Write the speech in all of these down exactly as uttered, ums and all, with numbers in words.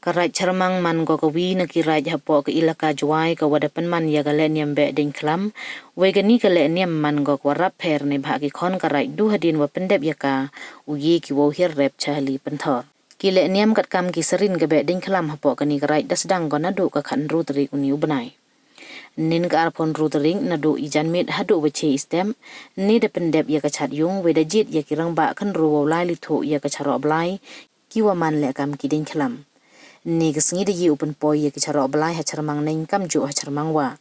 Ka Raij Chyrmang man ko ka wi na ki raij hapoh ka ilaka Jwai ka wa da pynman ya ka lehniam Behdieñkhlam, wei kani ka lehniam man ko ka wa rap pher neibhah ki khon ka raij du hadien wa pyndep ya ka u ye ki wow hiar rep cha hali pynthor. Ki lehniam katkam ki sarin ka Behdieñkhlam hapoh kani ka raij da sdang ko naduh ka khatynru tarik uni u bnai. Nin ka arphaw ynru tarik naduh i janmiet haduh wa chi i step, ni da pyndep ya ka chat yung, wei da jied ya ki rangbah khynru wow lai lithuh ya ka charoh blai, ki wa man leh kam ki dieñkhlam. Ni ka sngi da ye u pynpoi ya ki charoh blai ha Chyrmang Neng kamjooh ha Chyrmang Wah.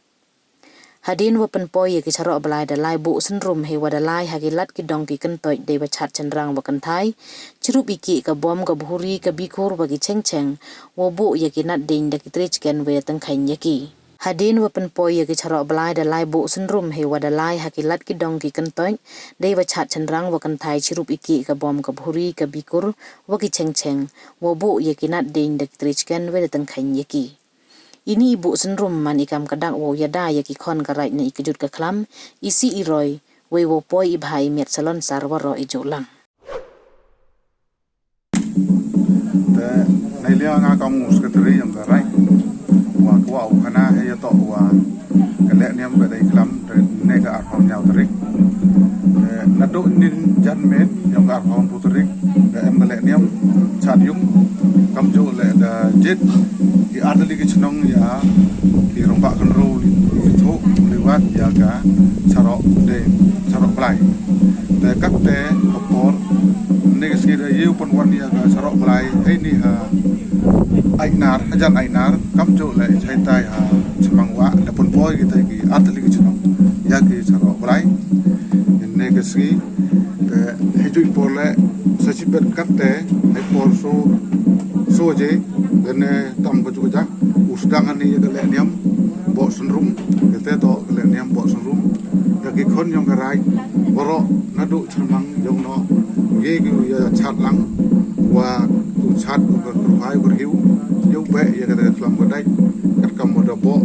Hadien wa pynpoi ya ki charoh blai da lai buh synrum hei wa da lai ha ki lad ki dong ki kyntoit dei wa chat chynrang wa kynthai, chirup i ki ka bom ka bhuri ka bikur wa ki cheng cheng, wa buh ya ki nat dieñ da ki tre chken wei da tyngkheiñ ya ki. Hadien wa pynpoi ya ki charoh blai da lai buh synrum hei wa da lai ha ki lad ki dong ki kyntoit dei wa chat chynrang wa kynthai, chirup i ki ka bom ka bhuri ka bikur wa ki cheng cheng, wa buh ya ki nat dieñ da ki tre chken wei da tyngkheiñ ya ki. Ini i buh synrum man i kam ka dak wow yada ya ki khon ka raij na i kjut ka khlam, i sih i roi, wei wow poi i bha i miat salonsar waroh i jooh lang. Te, nei liang nga kam u secretary yong ka raij, wa kwah u khana hei yatoh wa ka lehniam Behdieñkhlam, te, ne ka arphaw ynñiaw tarik. Te, naduh nin janmiet yong ka arphaw ynru tarik, da em ka lehniam chat yung, kamjooh leh da jied ki artylli ki chnong ya ki rangbah khynru li, li thuh li wad ya ka charoh de, charoh blai. Te katte ka por, ni ka sngi da ye u pynwan ya ka charoh blai, hei ni ha Ainar, hajan Ainar, kamjooh leh chaitai ha Chyrmang Wah, da pynpoi ki te ki artylli ki chnong ya ki charoh blai. Ni ka sngi, te hei jooh i por leh, sa chibet katte, hei por so, so je, lane tam ka jooh ka jak, u sdang ani ya ka lehniam boh synrum, katte toh ka lehniam boh synrum. Ya ki khon yong ka raij, waroh naduh Chyrmang yong no, ye ki u ya chat lang, wa u chat u ka kyrhai u ka rhiu, yow beh ya ka te ka khlam ka dai, katkam wa da boh,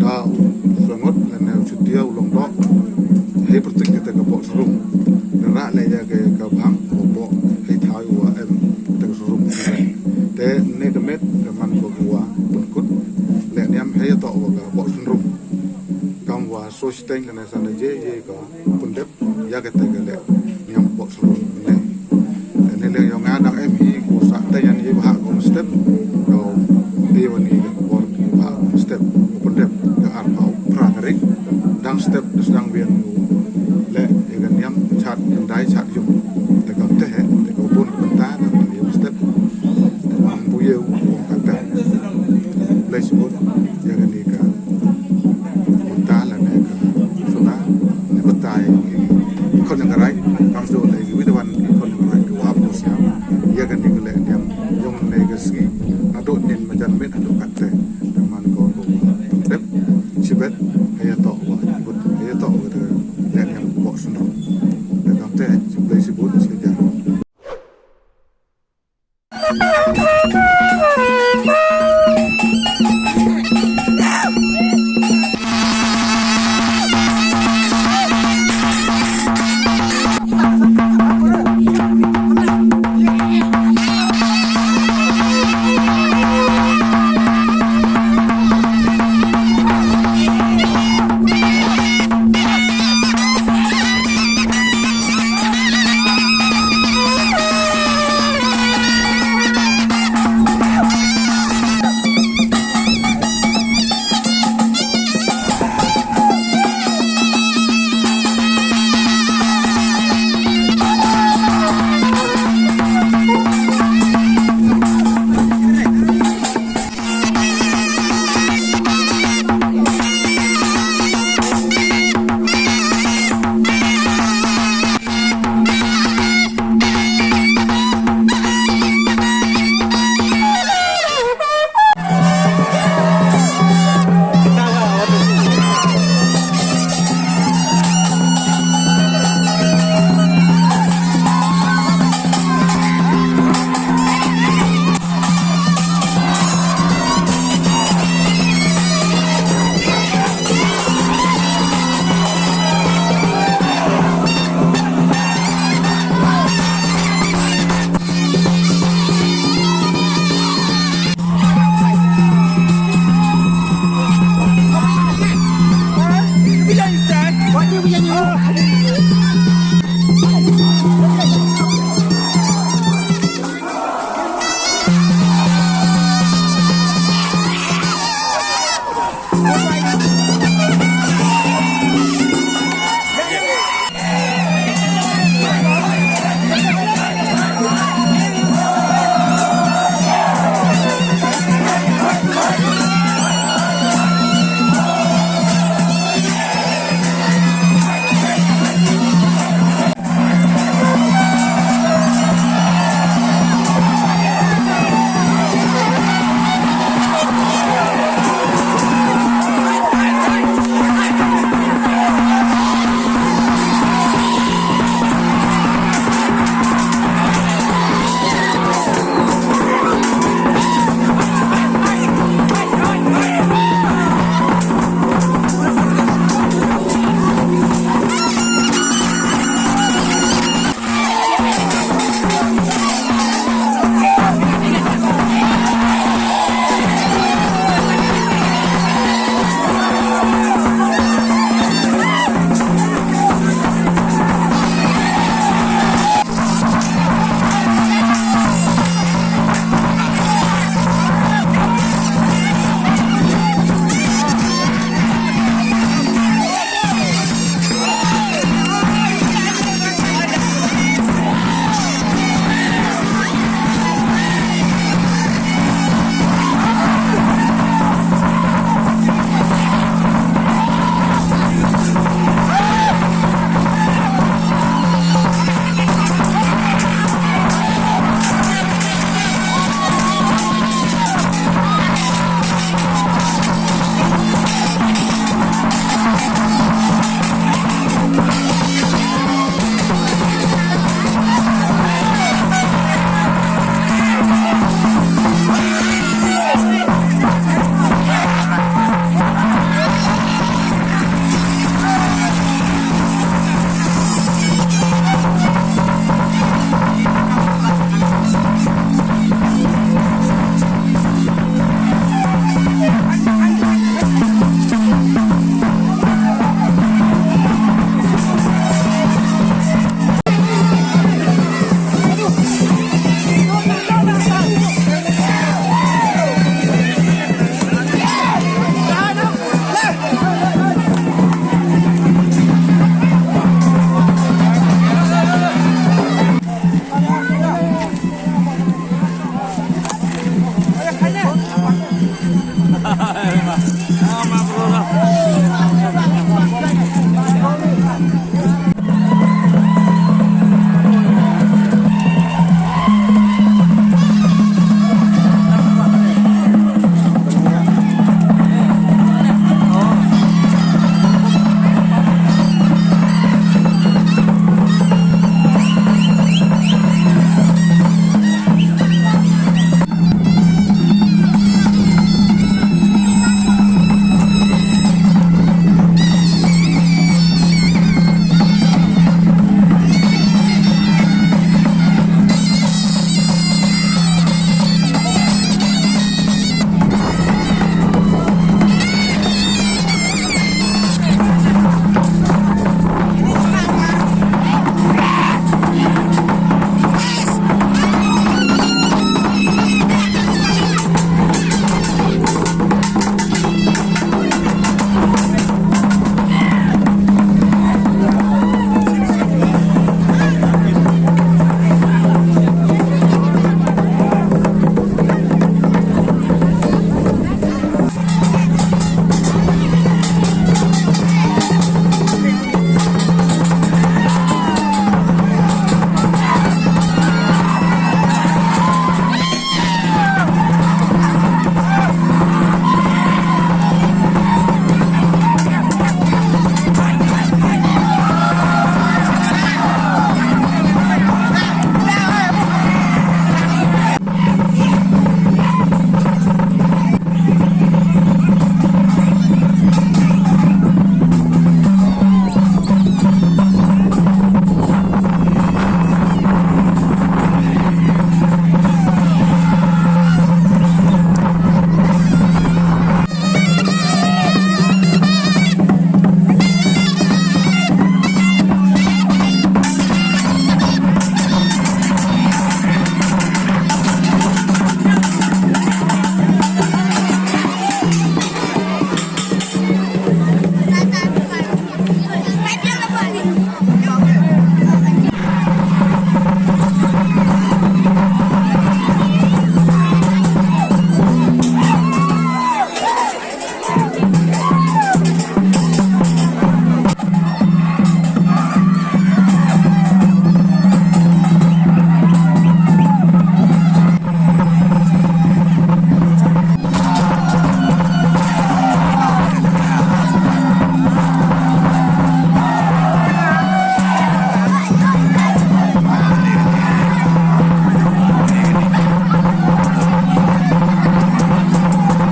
da u sangot, lane u chutia u long doh, hei pyrthik ya te ka boh synrum. Da rah leh ya ka, ka bhang, wa boh, hei thai wa em, te ka synrum. Te ne ka met, ka man ko ka wa pynkut lehniam hei yatoh wa ka boh synrum. Kam wa so chiteng lane sa na je, ye ka pyndep ya kate ka lehniam boh synrum ne. Te ne leh yong nga dang em hi ko sa te yan ye bha ko step. Ko e wa ni ka por bha ko step ko pyndep ka arphaw phra tarik. Dang step da sdang bian ko leh ya ka niam chat, dai chat yung. Te ka te he, te ka bun ka ta ka niam step. Te man bu ye u ko ka ta. Blai sibut ya ka ni ka. Mynta lane ka suna, ni batai ki khon yong ka raij, kamjooh leh ki wi da wan ki khon yong ka raij ki wa hap u sñiaw ya ka ni ka lehniam yong ne ka sngi, naduh nin majan miet haduh katte. Te man ko ko dep chibet, hei yatoh wa, hei yatoh wa ka lehniam boh synrum. Te kamte, chi blai sibut, chi ja. ma.